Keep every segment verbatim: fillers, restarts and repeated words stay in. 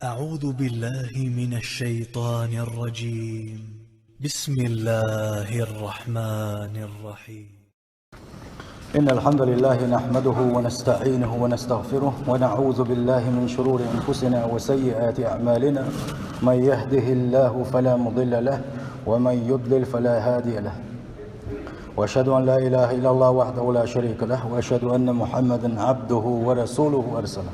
أعوذ بالله من الشيطان الرجيم. بسم الله الرحمن الرحيم. إن الحمد لله نحمده ونستعينه ونستغفره، ونعوذ بالله من شرور أنفسنا وسيئات أعمالنا. من يهده الله فلا مضل له، ومن يضلل فلا هادي له. وأشهد أن لا إله إلا الله وحده لا شريك له، وأشهد أن محمدا عبده ورسوله أرسله.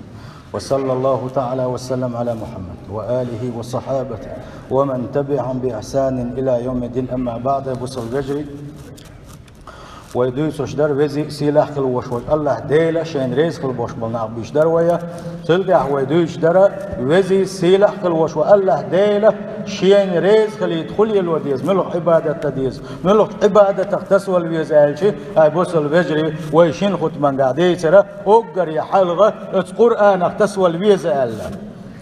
وصلى الله تعالى وسلم على محمد وآله وصحابته ومن تبعهم بإحسان إلى يوم الدين. أما بعد، бусалба вежарий, вай дуьйцуш дар веза а, сийлахь а хила волуш волчу АллахӀ Дела, шайна реза хила болуш болу нах буьйцуш дар вай. Цул тӀаьхьа вай дуьйцуш дара веза а, сийлахь а хила волуш волу АллахӀ Дела шена реза хилийта хӀун лело деза, муьлха Ӏибадат дан деза, муьлхачу Ӏибадатах тасавала веза аьлча, ай бусалба вежарий, вай шина хутбангахь дийцира, уггаре хьалха оцу Къуръанах тасавала веза аьлла.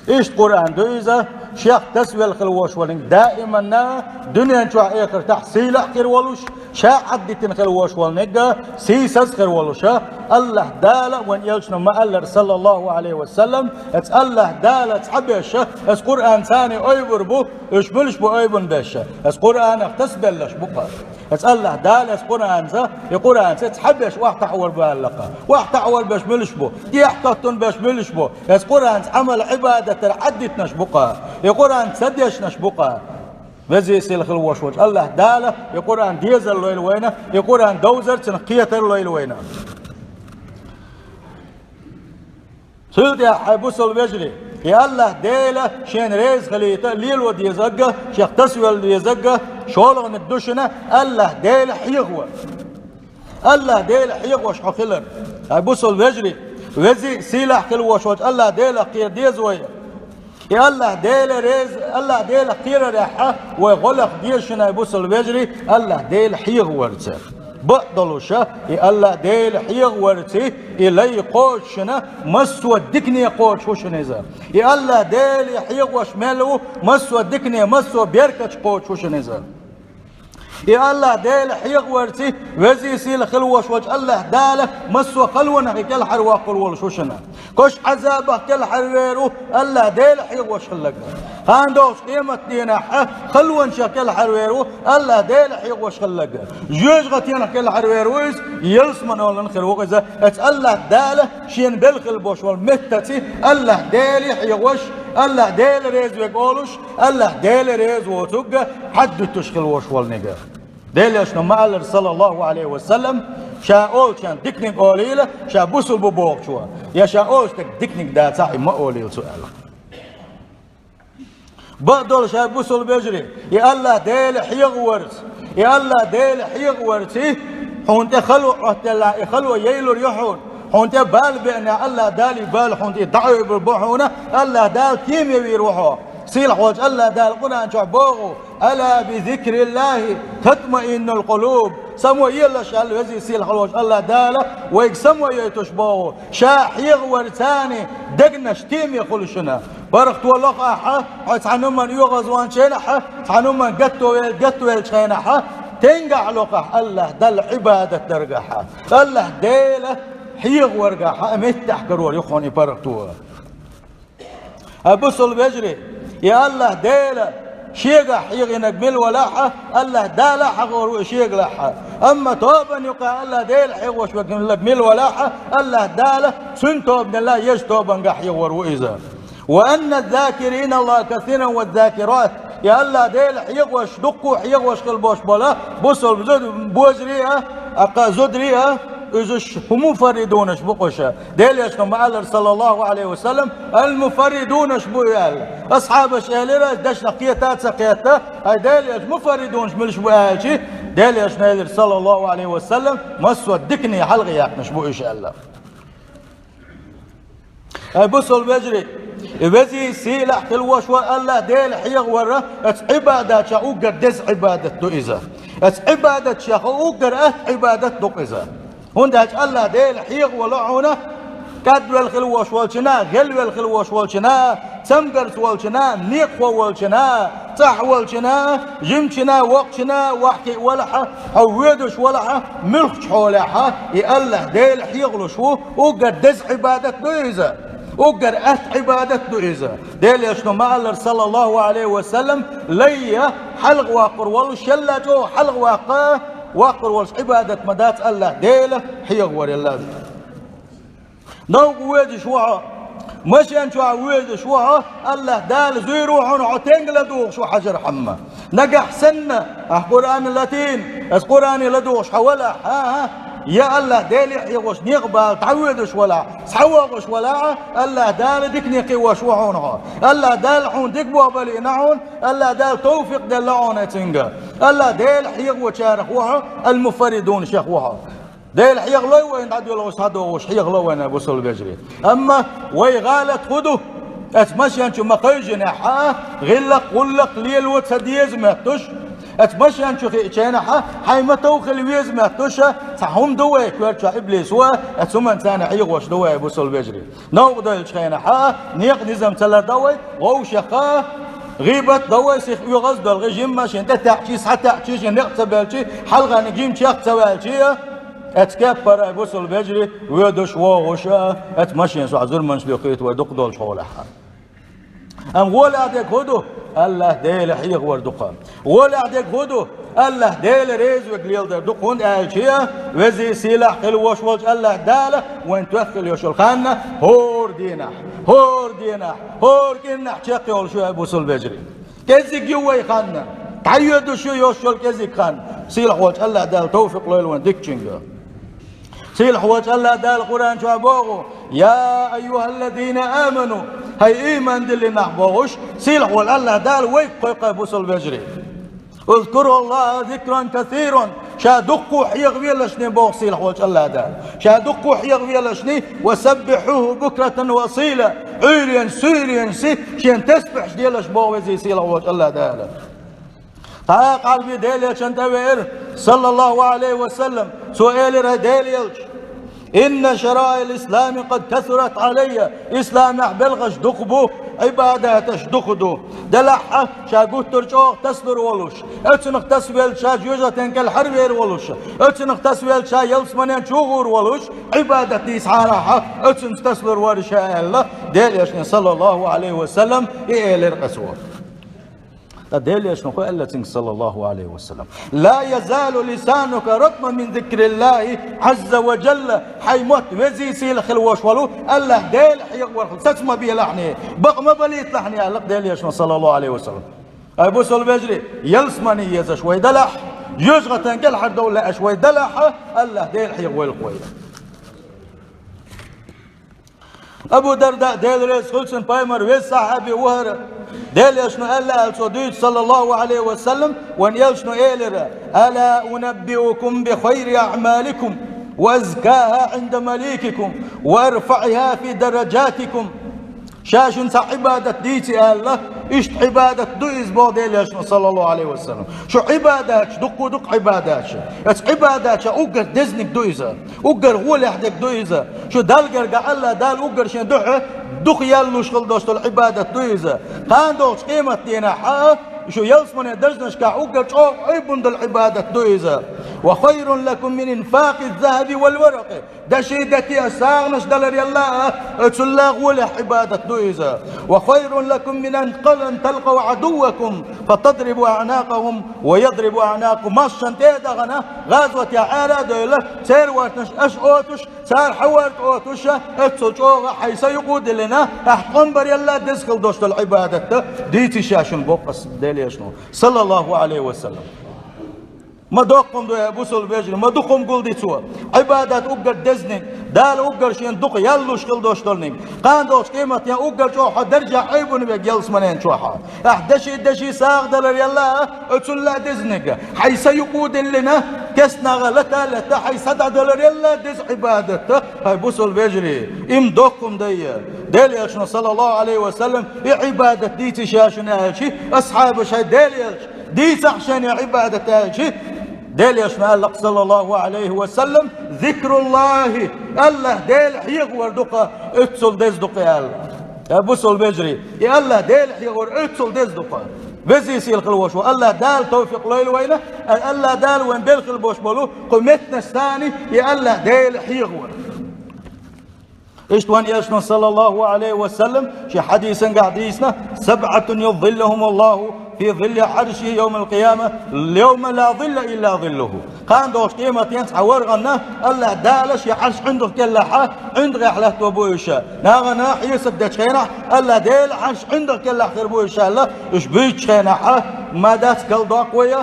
Иштта Къуръан ду иза, шех тасавелла хила волуш волу, даиманна дуьнен чохь, эхартахь сийлахь а хир волуш, ша Ӏаддитина хила волуш волу, сийсаз а хир волуш, АллахӀ Дала, вайн элчано ма-аллара, саллаллаху Ӏалайхи ва саллам, оцу АллахӀ Дала цхьаберш оцу Къуръанца ойбур бу, уьш муьлш бу ойбун берш? Оцу Къуръанах тасабелларш бу-кх. Оцу АллахӀ Дала оцу Къуръанца, и Къуръанца цхьаберш охьатаӀор бу аьлла-кх. ОхьатаӀор берш муьлш бу? ТӀехьатоттун берш муьлш бу? Оцу Къуръанца Ӏамал, Ӏибадат дар Ӏаддитинарш бу-кх. И Къуръан ца дешнарш бу-кх. Веза а, сийлахь а хила волуш волчу АллахӀ Дала и Къуръан дезар лойла вайна, и Къуръан довзар, цунах кхетар лойла вайна. Цул тӀаьхьа, хьайн бусалба вежарий, и АллахӀ Дела шена реза хилийта лело дезарг а, шех тасавелла дезарг а шолгӀаниг ду шуна АллахӀ Дела хьехавар. АллахӀ Дела хьехош хьо хилар. Хьайн бусалба вежарий, веза а, сийлахь а хила волуш волчу АллахӀ Делах кхера деза вай. И АллахӀ Дела реза, АллахӀ Делах кхерарехь вай гӀо лаха деза шуна, хьайн бусалба вежарий, АллахӀ Дела хьехаварца. Бакъдолуш, и АллахӀ Дела хьехаварца, и лай кхочуш шуна, массо а дикане кхочуш ву шуна иза. И АллахӀ Дела хьехош мел ву, массо а дикане, массо а беркаташ кхочуш ву шуна иза. И АллахӀ Дела хьехаварца, веза а, сийлахь а хила волуш волчу АллахӀ Дала массо а халонах и кӀелхьарвоккхур волуш ву шуна. Кху Ӏазабах кӀелхьарвер ву АллахӀ Дела хьехош хилларг. Кхана догӀучу къематдийнахь халонашах кӀелхьарвер ву АллахӀ Дела хьехош хилларг. Жоьжахатинах кӀелхьарвер ву иза, ялсаманин олаллин хир ву иза. Оцу АллахӀ Дала шена белла хила болуш волу меттаца АллахӀ Дела хьехош, АллахӀ Дела реза верг олуш, АллахӀ Дела реза воцург а хьаьддуьтуш хила волуш волниг. Делан элчано ма-аллара, саллаллаху Ӏалайхи ва саллам, ша олучунна диканиг олийла, ша бусалба ву бохучо, я ша олуш дерг диканиг дацахь, и ма олийла цо аьлла. Бакъдолуш, хьайн бусалба вежарий, и АллахӀ Дела хьехаварца, и АллахӀ Дела хьехаварца, хьуна тӀе хало Ӏоттаделла, и хало яйлур ю хьуна, хьуна тӀе бала беанехь, АллахӀ Дала и бала хьуна тӀе дӀаойбур бу хьуна, АллахӀ Дала кеман вийр ву хьо. Сийлахь волчу АллахӀ Дала Къуръан чохь богӀу: «Ала би зикриллахи татмаиннул къулуб». Само елаш аьлла веза а, сийлахь а волчу АллахӀ Дала вайга само йойтуш богӀу, ша хьехаварца дегнаш теме хуьлу шуна. ПаргӀато лохахь, хьо цхьана хӀуманна оьгӀазвахначу хенахь, цхьана хӀуманна гатвел-, гатвеллачу хенахь, тенгахь лохахь АллахӀ Далла Ӏибадат даргахь, АллахӀ Дела хьехаваргахь а меттехь карор ю хьуна и паргӀато. Хьайн бусалба вежарий, и АллахӀ Дела шегахь хьехийнарг мила валахь а, АллахӀ Дала хьахор ву и шега лахь а. Амма тобанна юкъахь АллахӀ Дела хьехош верг мила валахь а, АллахӀ Дала цуьнан тобанал а езачу тобангахь хьехор ву иза. «Ва анна ззакирина Аллаха касиран ва ззакират». И АллахӀ Дела хьехош, дуккха а хьехош хила болуш болу бусалба зуд-, божарий а, аккха зударий а, иза ш-, хӀу муфарридунаш бу-кх уьш. Делан элчано ма-аллара, саллаллаху Ӏалайхи ва саллам, «Ал-муфарридунаш бу» аьлла. Асхьабаша элира, дешнах кхета а ца кхетта, хьайн Делан элча, муфарридунаш муьлш бу аьлча, Делан элчано элира, саллаллаху Ӏалайхи ва саллам, массо а дикане хьалхаяьккхинарш бу уьш аьлла. Хьайн бусалба вежарий, и веза а, сийлахь а хила волуш волу АллахӀ Дела хьехавар, оцу Ӏибадатех уггар деза Ӏибадат ду иза. Оцу Ӏибадатех уггар атта Ӏибадат ду-кх иза. ХӀунда аьлча АллахӀ Дела хьехавало хьуна, кӀадвелла хила волуш волчунна, гӀелвелла хила волуш волчунна, цамгарца волчунна, некъахо волчунна, цӀахь волчунна, жимачунна, воккхачунна, охьакхиъна валахь а, хьо воьдуш валахь а, муьлххачу хьолехь а, и АллахӀ Дела хьехалуш ву, уггар деза Ӏибадат ду иза. Уггар атта Ӏибадат ду иза. Делан Элчано ма аллара, саллаллаху Ӏалайхи ва саллам, лай я хьалха воккхур волуш, шелла чӀогӀа хьалха воккха, воккхур волуш Ӏибадат ма дац АллахӀ Дела хьехавар елла. Новкъа воьдуш ву хьо, машен чохь воьдуш ву хьо, АллахӀ Дала зуьйр ву хьуна, хьо тенга ладугӀуш ву хьажар хьамма. Нагахь санна, ахь Къуръан латийна, аса Къуръане ладугӀуш хьо валахь, хӀа-хӀа, я АллахӀ Деле хьехош некъ бала дӀавоьдуш валахь, схьавогӀуш валахь, АллахӀ Дала дикане кхиош ву хьуна хьо. АллахӀ Дала хьуна дика боху балийна хьуна, АллахӀ Дала тавфикъ делла хьуна цуьнга. АллахӀ Дела хьехочарах ву хьо, ал-муфарридунашех ву хьо. Дела хьехалой вайна дӀадоьлхуш, схьадогӀуш, хьехало вайна, бусалба вежарий. Амма вай гӀалат хӀун ду? Аса машен чу ма кхевжинехь, хьа, гӀиллакх, гӀуллакх лело ца деза моьттуш. Аса машен чу хиъча хьа, хьайн ма тов хила веза моьттуш, цхьа хӀума ду вай, коьрта чохь иблис ву, аса хӀуманца хьехош ду вай, бусалба вежарий. Новкъа дойлучу хенахь, хьа, некъан низам ца лардо вай, вовшах, гӀийбат до вай, сиха оьгӀаз а долу, жимма шен тӀетаьӀчий, схьатаьӀчий, шен некъ ца белчий, хьалхарниг жимма чекх ца ваьлчий, Эцу кеппара, бусалба вежарий, воьдуш, вогӀуш, эцу машенаш чохь зурманаш лоькхуьйту вай дукха долчу хьолехь. Амма гӀолехь дерг хӀун ду? АллахӀ Дела хьехавар ду-кх. ГӀолехь дерг хӀун ду? АллахӀ Дела резаварг леладар ду-кх, хӀунда аьлча, везий сийлахь хила вош волчу АллахӀ Дала вайн тоьхна хила йолуш йолу хан хӀора дийнахь, хӀора дийнахь, хӀора кӀирнахь чекхйолуш ю, бусалба вежарий. КӀезиг ю вай хан, дӀайоьдуш ю йолуш йолу кӀезиг хан. Сийлахь волчу АллахӀ Дала тавфикъ лойла вайна дикачуьнга. Сийлахь волчу АллахӀ Дала Къуръан чохь боху: «Я айюхаллазина аману», хӀай ийман диллина нах бохуш, сийлахь волу АллахӀ Дала вайга кхойкху, бусалба вежарий. «Узкуруллаха зикран касиран», ша дуккха хьехавелашний боху сийлахь волчу АллахӀ Дала. Ша дуккха хьехавелашний, «ва саббихьуху букратан ва асила», Ӏуьйренаш, суьйренаш, шен тасбихьаш делаш боху везий сийлахь волчу АллахӀ Дала. Цхьа а къалби Делан Элчанна тӀевеара, саллаллаху Ӏалайхи ва саллам, цо элира: «ХӀай Делан Элча, инна шараил ислами къад касурат Ӏалайя, исламехь белхаш дукха бу, Ӏибадаташ дукха ду. Делахь а, ша гуттар чӀогӀа тасалур волуш, оцунах тасавелча ша жоьжахатин кӀел хьарвер волуш, оцунах тасавелча ша ялсаманен чу гӀур волуш, Ӏибадат дийцахьара хьа, оцунца тасалур вара ша», аьлла, Делан Элчане, саллаллаху Ӏалайхи ва саллам, и элира къа цо. Ткъа Делан Элчано хӀун аьлла цуьнга, саллаллаху Ӏалайхи ва саллам: «Ла язалу лисанука ратбан мин зикриллахи Ӏазза ва жалла». Хьайн мотт везий сийлахь хила вош волу АллахӀ Дела хьехаварх саца ма белахьний, бакъ ма балийталахьний, аьлла Делан Элчано, саллаллаху Ӏалайхи ва саллам. Ай, бусалба вежарий, ялсамане езаш вай делахь, жоьжахатин кӀелхьардовла лаьаш вай делахь, АллахӀ Дела хьехавойла вай. Абу Дарда, Дела реза хуьлда цунна, пайхамар веза сахьаби ву хӀара. Делан Элчано аьлла аьлла цо дуьйцу, саллаллаху Ӏалайхи ва саллам, вайн Элчано элира: «Ала унаббиукум би хайри аъмаликум ва азкаха Ӏинда маликикум ва арфаӀиха фи даражатикум». Ша шуна цхьа Ӏибадат дийций аьлла, иштта Ӏибадат ду иза боху Делан Элчано, саллаллаху Ӏалайхи ва саллам. Шу Ӏибадаташ, дуккха а дукха Ӏибадаташ. Эцу Ӏибадаташ уггар дезниг ду иза. Уггар гӀолехь дерг ду иза. Шу Далла гергахь АллахӀ Дала уггар шен дуьхьа дукха ял луш хила долуш долу Ӏибадат ду иза. Кхана долчу къематдийнахь а, шу ялсаманин даржанашкахь уггар чӀогӀа Ӏуьйбун долу Ӏибадат ду иза. «Ва хайрун лакум мин инфакъи захаби вал варакъи». Деши, дети а сагӀанаш далар елла а, оцулла гӀолехь Ӏибадат ду иза. «Ва хайрун лакум мин ан талкъав Ӏадуввакум, фатадрибу аънакъахум, ва ядрибу аънакъакум». Массан тӀе а дахана, гӀазотехь ара а девлла, церан вортанаш аша оцуш, цара хьан ворта оцуш, оццул чӀогӀа хьайн са юкъа а диллина, ахь тӀом бар елла а деза хила долуш долу Ӏибадат дийций ша шуна боху аса Делан Элчано, саллаллаху Ӏалайхи ва саллам. Ма доккха хӀума ду, э, бусалба вежарий, ма дукха хӀума гулди цо. Ӏибадат уггар дезниг, Дала уггар шен дукха ял луш хила долуш долниг. Кхана долчу къематдийнахь уггар чӀогӀа хьо даржехь Ӏуьйбун верг ялсаманен чохь. Ахь деши, деши сагӀа далар елла а, оцулла дезниг. Хьайн са юкъа а диллина, кестнагӀа лата а летта, хьайн са дӀадалар елла деза Ӏибадат. ХӀай бусалба вежарий, и ма доккха хӀума дай. Делан Элчано, саллаллаху Ӏалайхи ва саллам, и Ӏибадат дийций ша шуна аьлча, асхьабаша: «ХӀай Делан Элча, дийцахь шайна и Ӏибадат», аьлча, Делан Элчано аьлла-кх, саллаллаху Ӏалайхи ва саллам: «Зикруллахи, АллахӀ Дела хьехавар ду-кх, оццул деза ду-кх», аьлла. Я бусалба вежарий, и АллахӀ Дела хьехавар оццул деза ду-кх. Везий сийлахь хила вош волу АллахӀ Дала тавфикъ лойла вайна, АллахӀ Дала вайн белла хила бош болу кху меттанаш санна и АллахӀ Дела хьехавар. Иштта вайн Элчано, саллаллаху Ӏалайхи ва саллам, шен хьадисангахь дийцина: «سبعة يظلهم الله في ظل عرشه يوم القيامة، يوم لا ظل إلا ظله». Кхана долчу къематдийнахь цхьа ворхӀанна АллахӀ Дала шен Ӏарш Ӏуьндах кӀелахь, Ӏуьндахехь латто бу уьш. Нахана хьесап дечу хенахь АллахӀ Делан Ӏарш Ӏуьндах кӀелахь хир бу уьш аьлла, уьш буьйцучу хенахь, ма дац, кхалдоккху вай,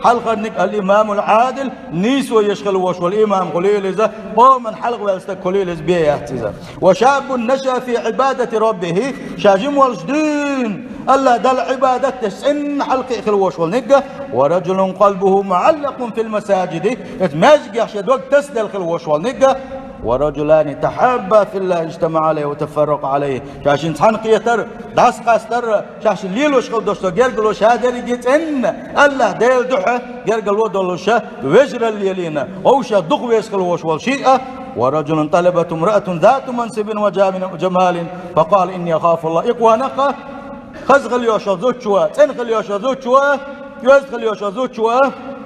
хьалхарниг ал-имамул Ӏадил, нийсо еш хила волуш волу имам хуьлийла иза, къоман хьалхаваьлла стаг хуьлийла иза, бен яц иза. «وشاب نشأ في عبادة ربه», ша жима волчу дуьйна АллахӀ Далла Ӏибадат деш цӀенна хьалакхиъна хила волуш волу нигга, «ورجل قلبه معلق في المساجد», иза маьждигехь шен дог тасаделла хила волуш волу нигга, «ورجلان تحابا في الله اجتمعا عليه وتفرقا عليه». Ша шина цхьаьна кхетар, дӀасакъастар, ша шина лелош хила долуш долу гергарло ша дерриге цӀенна АллахӀ Делан дуьхьа гергарло долуш, вежаралла лелийна, вовшех дукха веза хила волуш волу шиъ а, «ورجل طلبته امرأة ذات منصب وجمال فقال إني أخاف الله». Икъ ван-кха, хаза хила йолуш йолу зудчо, цӀена хила йолуш йолу зудчо, оьзда хила йолуш йолу зудчо,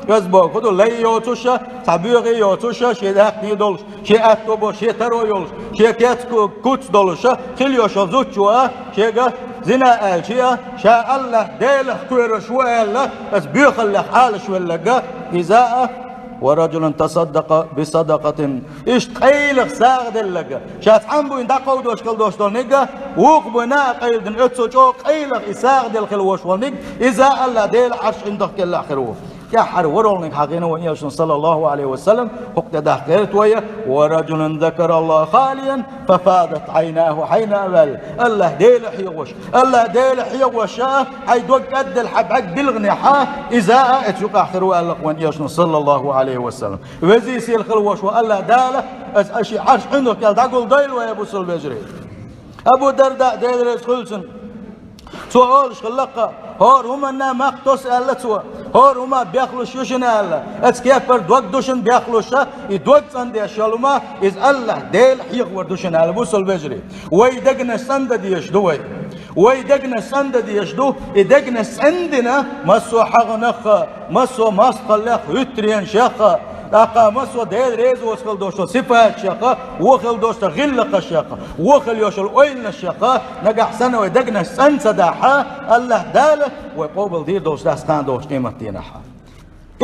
оьзда бохург хӀун ду, лай йоцуш, цхьа боьха йоцуш, шен даьхни долуш, шен аьтто болуш, шен таро йолуш, шен кеца ку-, куц долуш хила йолуш йолу зудчо, шега зина аьлча, ша АллахӀ Делах кхоьруш ву аьлла, аса боьхаллех Ӏалашвелларг а, иза а, «ورجل تصدق بصدقة», иштта къайлаха сагӀа делларг а, ша цхьана буйна дӀакховдош хила долуш долу нигга, вукху буйна а къайладина, оццул чӀогӀа къайлаха и сагӀа делла хила волуш волу нигга, иза а АллахӀ Делан Ӏарш Ӏуьндах кӀелахь хир ву. ТӀаьххьара ворхӀалниг хьахийна вайн Элчано, саллаллаху Ӏалайхи ва саллам, хӀокху тӀе дахка гӀерта вай: «ورجل ذكر الله خاليا ففاضت عيناه», хьайна а ваьлла, АллахӀ Дела хьехош, АллахӀ Дела хьехош а, хьайн дог кӀадделла хьан бӀаьрг билгӀанехь а, иза а оцу юкъахь хир ву аьлла вайн Элчано, саллаллаху Ӏалайхи ва саллам. Везий сийлахь хила волуш волу АллахӀ Дала аса шен Ӏарш Ӏуьндах кӀел дӀагулдойла вай, бусалба вежарий. Абу Дарда, Дела реза хуьлда цунна, цо олуш хилла-кха: «ХӀора хӀуманна мах тосу», аьлла цо, «хӀора хӀума бехлуш ю шуна», аьлла, «оцу кепара дог ду шуна бехлуш, и дог цӀандеш йолу хӀума, иза АллахӀ Дела хьехавар ду шуна», аьлла, бусалба вежарий. Вай дегнаш цӀандан дезаш ду вай. Вай дегнаш цӀандан дезаш ду, и дегнаш цӀандина массо а хьагӀанах а, массо а мостагӀаллех а, хӀуьттаренашех а, тӀаккха массо а Дела реза воцу хила долуш долу сифаташех а, вон хила долуш долу гӀиллакхашех а, вон хила йолуш йолу ойланашех а, нагахь санна вай дегнаш цӀан ца дахь а, АллахӀ Дала вай къобалдийр долуш дац кхана долчу къематдийнахь а.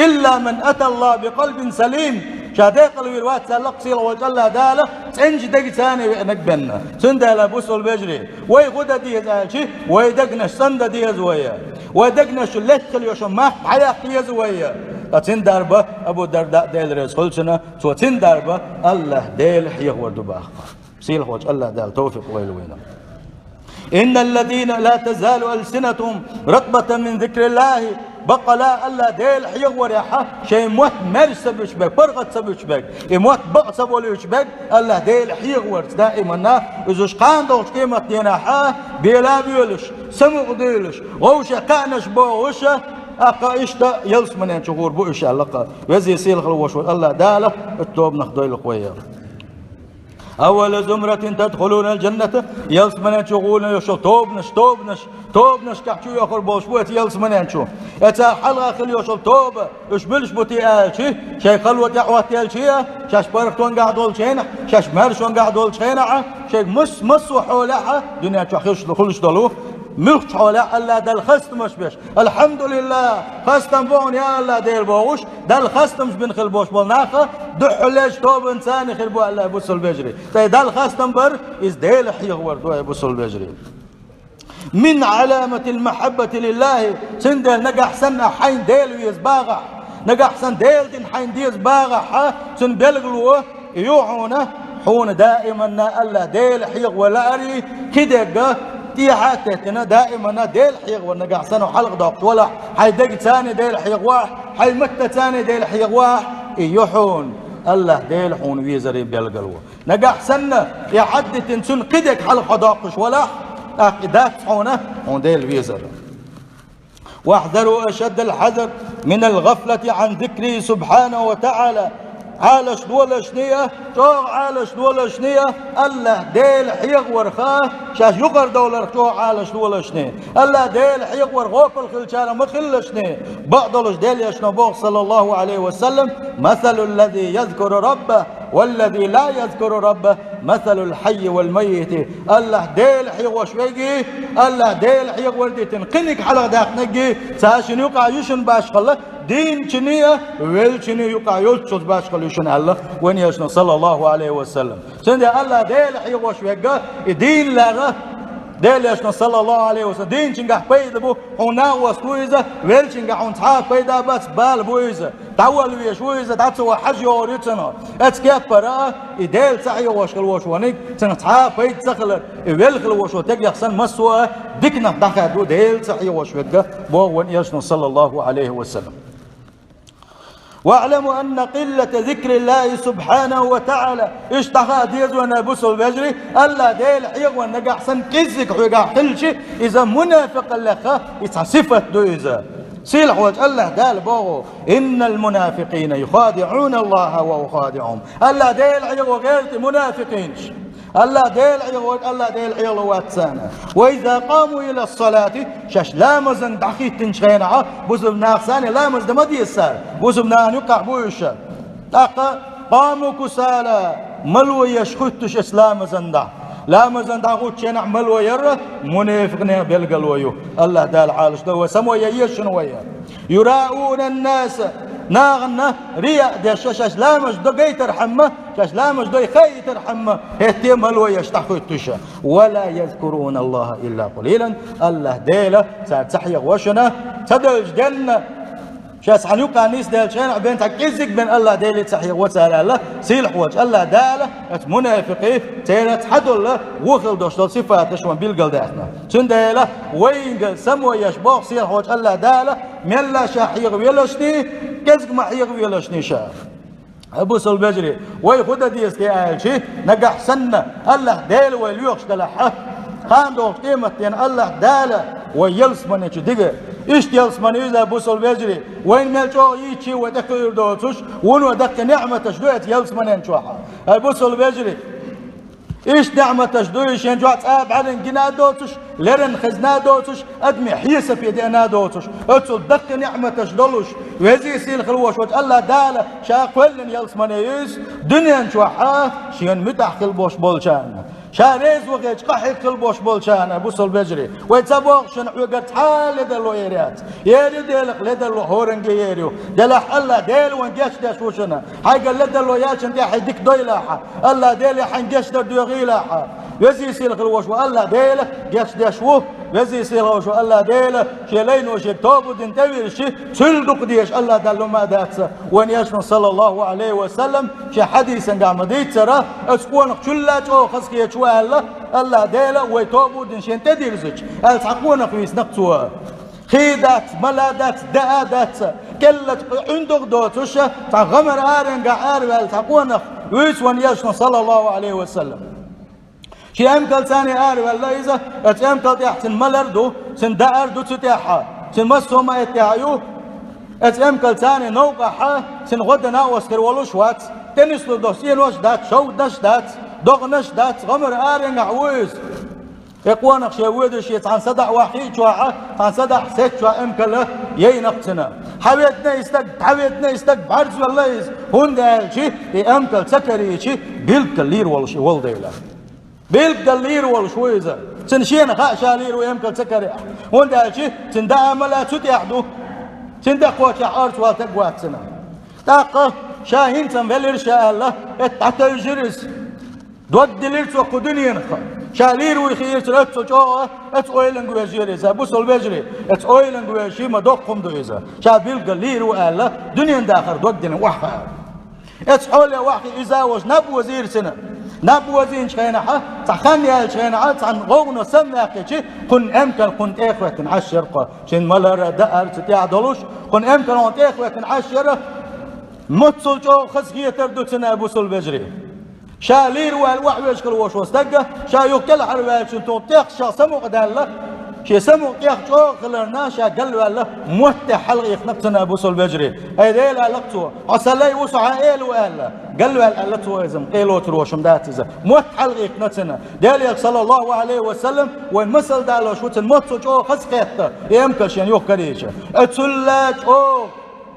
«إلا من أتى الله بقلب سليم». Ша декъала вийр вац аьлла-кх сийлахь волчу АллахӀ Дала, цӀеначу дегацарна веанарг бен. Цундела, бусалба вежарий, вай хӀун дан деза аьлча, вай дегнаш цӀандан деза вай. Вай дегнаш чу летта хила йолуш йолу мах дӀаяккха деза вай. Ткъа цуьнан дарба, Абу Дарда, Дела реза хуьлда цунна, цо цуьнан дарба АллахӀ Дела хьехавар ду боху-кх. Сийлахь волчу АллахӀ Дала тавфикъ лойла вайна. «إن الذين لا تزال ألسنتهم رطبة من ذكر الله». Баккъала АллахӀ Дела хьехаварехь шайн мотт маьрша ца буьтуш берг, паргӀат ца буьтуш берг, и мотт бакъ ца волуьйтуш берг АллахӀ Дела хьехаварца даиманна, иза уьш кхана долчу къематдийнахь а бела а воьлуш, самукъа а дуьйлуш, вовшех кхаьънаш бохуш, тӀаккха иштта ялсаманен чу гӀур бу уьш аьлла-кх. Везий сийлахь хила волуш волу АллахӀ Дала оцу тобанах дойла-кх вай. «أول زمرة تدخلون الجنة», ялсаманен чу гӀур йолуш йолу тобанаш, тобанаш, тобанашкахь чу йохур болуш бу оцу ялсаманен чу. Оцу хьалха хила йолуш йолу тоба, уьш муьлш бу те аьлча, шайн хало тӀехӀоттаелча а, шаьш паргӀатонгахь долчу хенахь, шаьш маьршонгахь долчу хенахь а, шайга мас-, массо а хьолехь а, дуьнен чохь хуьлуш, хуьлуш долу, муьлххачу хьолехь а АллахӀ Далла хастамаш беш, «АлхьамдулиллахӀ, хастам бу хьуна, я АллахӀ Дела», бохуш, Далла хастамаш бина хила болуш болу нах а дуьххьарлерчу тобанца царна хир бу аьлла, бусалба вежарий. Ткъа Далла хастам бар, иза Дела хьехавар ду, ай бусалба вежарий. «من علامات المحبة لله», цундела нагахь санна хьайна Дела веза бахахь, нагахь санна Дела дин хьайна деза бахахь, цуьнан билгало ю хьуна, хьуна даиманна АллахӀ Дела хьехавар лаарий, кхидерг тӀехьа а теттина, даиманна Дела хьехавар нагахь санна хьалха доккхуш валахь, хьайн дегацарна Дела хьехавахь, хьайн маттацарна Дела хьехавахь, и ю хьуна АллахӀ Дела хьуна везаран билгало. Нагахь санна, и хьаддитина цуьнан кхидерг хьалха хьо доккхуш валахь, тӀаккха и дац хьуна, хьуна Дела везар. «واحذروا أشد الحذر من الغفلة عن ذكره سبحانه وتعالى». Ӏалаш долашне а, чӀогӀа Ӏалаш долашне а, АллахӀ Дела хьехаварх а, шаьш юкъара довларх чӀогӀа Ӏалаш долашне. АллахӀ Дела хьехавар гӀопал хилчара ма хилалашне. Бакъдолуш Делан Элчано боху, саллаллаху Ӏалайхи ва саллам: «مثل الذي يذكر ربه والذي لا يذكر ربه مثل الحي والميت. АллахӀ Дела хьехош верги, АллахӀ Дела хьехавар дитина кхиниг хьалха даьккхинарги, цхьа шин юкъа ю шун башхала, дийначунний, веллачунний юкъа йолччул башхала ю шун аьлла вайн Элчано, саллаллахӀу Ӏалайхи ва саллам. Цундела АллахӀ Дела хьехош верга, и дийна лаьрра, Делан Элчано, саллаллахӀу Ӏалайхи ва саллам, дийначунгахь пайда бу, хьуна накъост ву иза, веллачунгахь хьуна цхьа а пайда бац, бала бу иза. ДӀавала везаш ву иза, дӀа ца ваха хьажа йогӀур ю цунах. Оцу кеппара и Дела ца хьехош хила волуш верг, цунах цхьа а пайда ца хилар, и велла хила волуш волу стагах санна массо а диканах дӀахаьдда Дела ца хьехош верг, боху вайн Элчано, саллаллахӀу Ӏалайхи ва саллам. واعلموا أن قلة ذكر الله سبحانه وتعالى. Иштта дӀахаа деза вайн, бусалба вежарий, АллахӀ Дела хьехаван нагахь санна кӀеззиг хьоьгахь хилча, иза мунафикъаллех и цхьа сифат ду иза. Сийлахь волчу АллахӀ Дала боху: إن المنافقين يخادعون الله وهو خادعهم. АллахӀ Дела хьехо гӀерта мунафикъинаш. АллахӀ Дела хьехо, АллахӀ Дела хьехо вац царна. وإذا قاموا إلى الصلاة, шаьш ламазан дӀахӀиттинчу хенахь, бусалба нах санна ламаз дан ма деза цара. Бусалба нахана юккъехь бу уьш. ТӀаккха قاموا كسالى, мало еш хӀуьттуш оцу ламазан дӀа. Ламазан дӀа хӀуттучу хенахь мало яр мунафикъийн билгало ю. АллахӀ Дала Ӏалашдойла вай, само ян еза шуна вай. يراءون الناس, нахана рияъ деш, шаьш ламаз до гайтархьама, шаьш ламаз дой хаийтархьама, хӀетте а мало еш дӀахӀуьттуш. ولا يذكرون الله إلا قليلا. АллахӀ Дела цара ца хьехаво шуна, ца девлча денна, шаьш цхьана юккъехь нисделлачу хенахь бен цхьа кӀеззиг бен АллахӀ Деле ца хьехаво цара аьлла, сийлахь волчу АллахӀ Дала оцу мунафикъийн церан цхьадолу вон хила долуш долу сифаташ вайна билгалдаьккхина. Цундела вайга само еш боху сийлахь волчу АллахӀ Дала, мелла ша хьехавеллашний, кӀезиг ма хьехавеллашний ша. Ай, бусалба вежарий, вай хӀун дан деза те аьлча, нагахь санна АллахӀ Дела вай лоьхуш делахь, кхана долчу къематдийнахь АллахӀ Дала вай ялсамане чу дигар. Иштта ялсамане ю иза, бусалба вежарий, вайна мел чӀогӀа йийцича вай тӀекхуьур доцуш, вуно даккхий неӀматаш ду оцу ялсаманен чохь. Ай, бусалба вежарий, иштта неӀматаш ду, и шен чохь цкъа а бӀаьрниг гина а доцуш, леррина хезна а доцуш, адамийн хьесапе деана а доцуш, оццул даккхий неӀматаш долуш, везий сийлахь хила волуш волчу АллахӀ Дала ша кхоьллина ялсамане ю иза, дуьнен чохь а шена муьтӀахь хила болуш болчарна, ша реза вахча къахьега хила болуш болчарна, бусалба вежарий. Вай ца боху шуна хьоьгара цхьа а ледарло эр яц. Ер ю Делах ледарло, хӀоранге ер ю. Делахь АллахӀ Дела вайна гечдеш ву шуна. Хьайгара ледарло яьлчунна тӀехь хьайн дика дойлахь. АллахӀ Дела хьайна гечдар доьхийлахь. Везий сийлахь хила волуш волу АллахӀ Дела гечдеш ву. Везий сийлахь волуш волу АллахӀ Дела шен лайно шега тоба дина тӀевирзича, цуьнан дукха дезаш АллахӀ Далла хӀума а дац. Вайн Элчано, саллаллахӀу Ӏалайхи ва саллам, шен хьадисангахь ма-дийццара, оцу къонах чулла чӀогӀа хазахеташ ву аьлла, АллахӀ Дела вай тоба дина шена тӀедирзича, аьлла цхьа къонах вийцина-кх цо. Хи дац, мала дац, даа дац, кӀеллачу ӀуьндагӀ доцуш, цхьа гӀамар аренгахь араваьлла цхьа къонах вуьйцу вайн Элчано, саллаллахӀу Ӏалайхи ва саллам. Шен эмкалца цхьаьна араваьлла иза, оцу эмкал тӀехь цуьнан малар ду, цуьнан даар ду цу тӀехь, цуьнан массо а ма-эттехь ю. Оцу эмкалца цхьаьна новкъахь цуьнан гӀо дан а оцу хир волуш вац, тӀенислур долу стенош а дац, шовданаш а дац, догӀанаш а дац, гӀамар аренгахь ву иза. И къонах шен воьдуш, шен цхьана садаӀа ваххьий чохь, цхьана садаӀа сецчохь эмкал яйна-кх цуьнан. Хьан ведна и стаг, хьан ведна и стаг бӀарзвелла иза, хӀунда аьлча и эмкал ца карийча, билггал лийр волуш и волу дела. Билггал лийр волуш ву иза. Цуьнан шена хаьа ша лийр ву эмкал ца карехь, хӀунда аьлча цуьнан даа, мала цу тӀехь ду. Цуьнан тӀе кхочехь орца вала стаг вац цуьнан. ТӀаккха ша хӀинца-м велира ша аьлла, эццахь дӀатевжира иза. Дог дилира цо кху дуьненах. Ша лийр вуй хиира цуьнан, оццул чӀогӀа оцу ойланга вежира иза. Бусалба вежарий, оцу ойланга вежа шиъ ма доккха хӀума ду иза. Ша билггал лийр ву аьлла, дуьненан дахар дог дина охьахаьа. Оцу хьоле охьахиъна иза а волуш наб вазийра цуьнан. Наб вазийначу хенахь, цхьа хан яьллачу хенахь, цхьана гӀовгӀано самаваьккхича, кхунна эмкал кхунна тӀехӀоьттина Ӏаш яра кхо. Шен малар а, даар а цу тӀехь долуш, кхунна эмкал кхунна тӀехӀоьттина Ӏаш яра. Моццул чӀогӀа хазахетар ду цуьнан, бусалба вежарий. Ша лийр ву аьлла охьавежа хила волуш волу стаг, ша юха кӀелхьарваьллачун тӀехь ша самукъадаьлла, шен самукъа тӀех чӀогӀа хиларна, ша галваьлла, мотт тӀехь хьалхаихна-кх цуьнан, бусалба вежарий. Ай, Дела, аьлла-кх цо, хьо сан лай ву, со хьан эла ву аьлла. Галваьлла аьлла цо иза-м, къайлоцур волуш хӀума дац иза. Мотт хьалхаихна цуьнан. Делан Элча, саллаллахӀу Ӏалайхи ва саллам, вайн масал далош ву цуьнан, моццул чӀогӀа хазахетта, и эмкал шена юха карийча. Оццул а чӀогӀа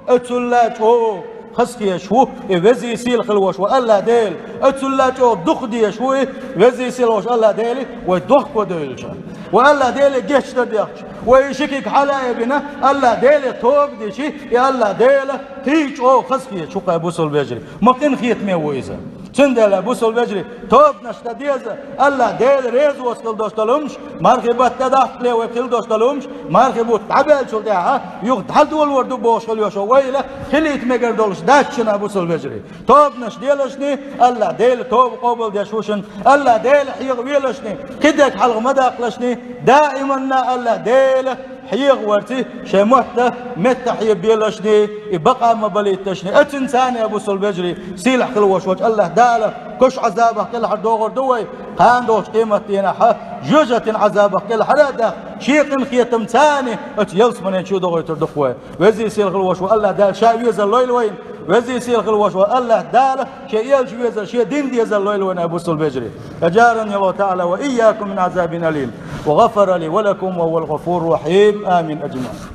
Оццул а чӀогӀа хазахеташ ву и Веза-Сийлахь хила волуш волу АллахӀ Дела. Оццул а чӀогӀа дукха дезаш ву и Веза-Сийлахь волуш волу АллахӀ Дела, вай дохко девлча, вай АллахӀ Деле гечдар дехча, вай ши куьг хьала а бина, АллахӀ Деле тоба дича, и АллахӀ Дела кхин а чӀогӀа хазахеташ ву-кх, бусалба вежарий. Ма къинхетаме ву иза. Цундела, бусалба вежарий, тобанаш дан деза, АллахӀ Дела резавоцу хила долуш долу хӀумнаш, мархи бутт дӀадахкале вай хила долуш долу хӀумнаш, мархи бутт дӀабаьллачул тӀаьхьа юха дӀадолор ду бохуш хила йолуш йолу вайна хилийта мегар долуш дац шуна, бусалба вежарий. Тобанаш делашний, АллахӀ Дела тоба къобалдеш ву шуна, АллахӀ Дела хьехавелашний, кхидерг хьалха ма даккхалашний, даиманна АллахӀ Дела хьехаварций, шайн мотт меттахь хьебелашний, и бакъа ма балийташний. Оццул царна, бусалба вежарий, сийлахь хила волуш волчу АллахӀ Дала кошан Ӏазабах кӀелхьара дохур ду вай, кхана долчу къематдийнахь жоьжахатин Ӏазабах кӀелхьара а даьхна, шен къинхетам царна оцу ялсаманин чу дохуьйтур ду-кх вай. Веза-Сийлахь хила волуш волу АллахӀ Дала ша везар лойла вайна. Веза-Сийлахь хила волуш волу АллахӀ Дала шен элча везар, шен дин дезар лойла вайна, бусалба вежарий. أجارني الله تعالى وإياكم من عذاب أليم، وغفر لي ولكم وهو الغفور الرحيم. آمين أجمعين.